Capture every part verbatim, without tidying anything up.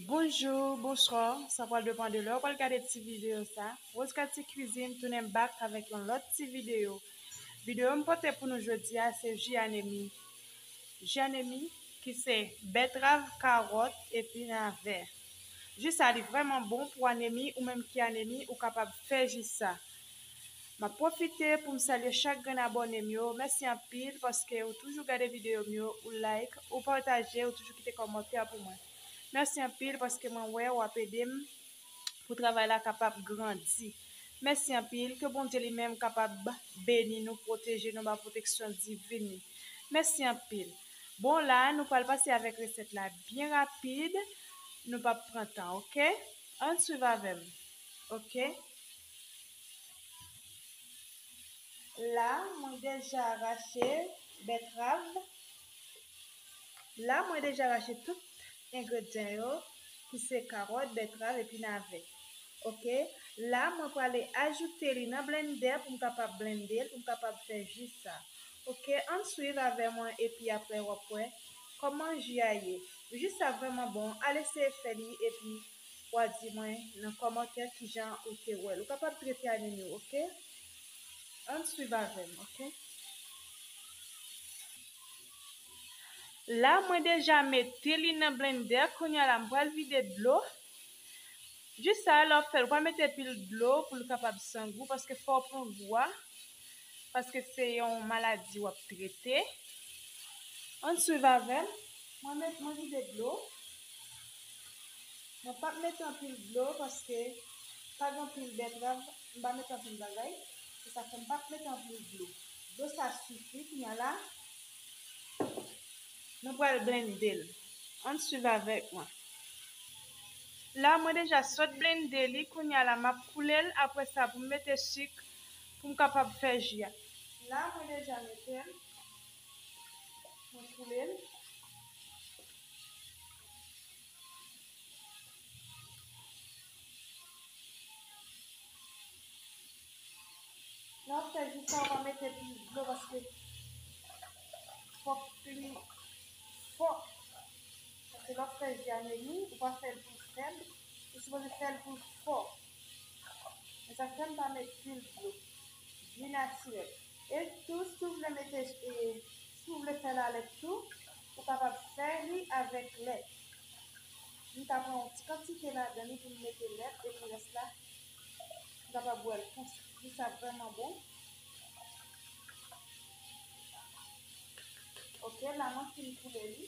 Bonjou, bonswa, sa pral depann de lè w pral gade ti videyo sa. Rose Cathy Cuisine tounen back avèk yon lòt ti videyo. Videyo m pote pou nou jodi a se ji anemi. Ji anemi ki se bètrav, kawòt epi navè. Ji sa li vrèman bon pou anemi, ou menm ki anemi, ou kapab fè ji sa. M ap pwofite pou m salye chak grenn abòne m yo. Mèsi anpil paske ou toujou gade videyo m yo, ou like, ou pataje, ou toujou kite kòmantè pou mwen. Mèsi anpil paske mwen wè w ap ede m pou travay la kapab grandi. Mèsi anpil, ke Bondye li menm kapab beni nou, pwoteje nou, ba pwoteksyon divin li. Mèsi anpil. Bon, la, nou pral pase avèk resèt la byen rapid. Nou p ap pran tan, oke? Ann swiv avè m, oke? La, mwen deja rache bètrav. La, mwen deja rache tout engredyan yo, ki se kawòt, bètrav epi navè. Oke? La, mwen prale ajoute li nan blendè pou m kapab blende l, pou m kapab fè ji sa. Oke? Ann swiv avè mwen epi apre w ap wè kòman ji a ye. Ji sa vrèman bon. Al eseye fè li epi w a di mwen nan kòmantè kijan ou te wè l. Ou kapab trete anemi w, oke? Ann swiv avè m, oke? La, mwen deja mete li nan blendè. Kounye a la, m pral vide dlo. Ji sa, lè w ap fè l, ou pa mete pil dlo pou l kapab san gou, paske fò w pran gou a, paske se yon maladi w ap trete. Ann swiv avè m. Mwen met, mwen vide dlo. Mwen p ap mete anpil dlo paske pa gen anpil bètrav, m pa mete anpil bagay. Se sa fè m p ap mete anpil dlo. Dlo sa sifi, kounye a la, nou pral blende l. Ann swiv avèk mwen. La, mwen deja sot blende li, kounye a la, m ap koule l, apre sa, pou m mete sik, pou m kapab fè ji a. La, mwen deja mete l, mwen koule l. Lè w ap fè ji sa, ou pa mete plis dlo paske fòk li fò. Paske lè w ap fè ji anemi, ou pa fè l pou l fèb, ou sipoze fè l pou l fò. Men sa k fè m pa met pil dlo. Ji natirèl. E tou, si w vle mete, e, si w vle fè l a lèt tou, ou kapab fè li avèk lèt. M ka pran yon ti kantite ladan li pou m mete lèt, epi rès la, m kapab bwè l konsa. Ji sa vrèman bon. Oke, la mwen fin koule li.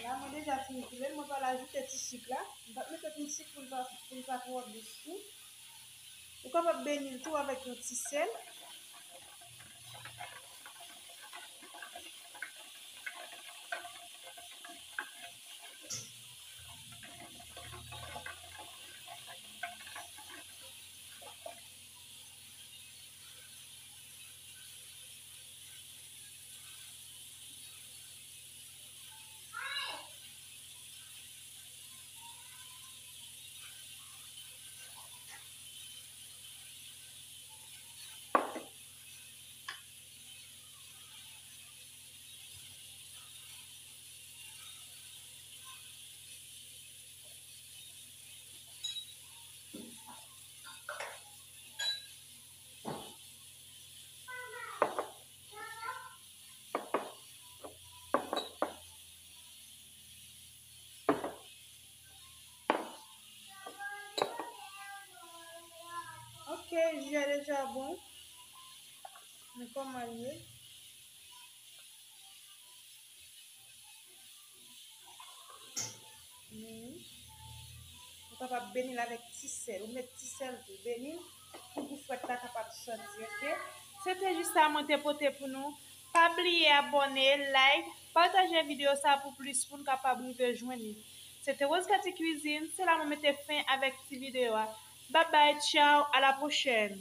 La, mwen deja fin koule l, mwen pral ajoute ti sik la. M p ap mete anpil sik pou l pa, pou l pa twò dous tou. Ou kapab beni l tou avèk yon ti sèl. Ok, ji a deja bon. Men kòman l ye? Hmm. Ou kapab beni l avèk ti sèl. Ou met ti sèl tou. Beni l pou gou frèt la kapab sòti, ok? Se te jis sa mwen te pote pou nou. Pa bliye abòne, like, pataje videyo sa pou plis moun kapab rive jwenn li. Se te Rose Cathy Cuisine. Se la mwen mete fen avèk ti videyo a. Babay, tchaw, a la pwochèn.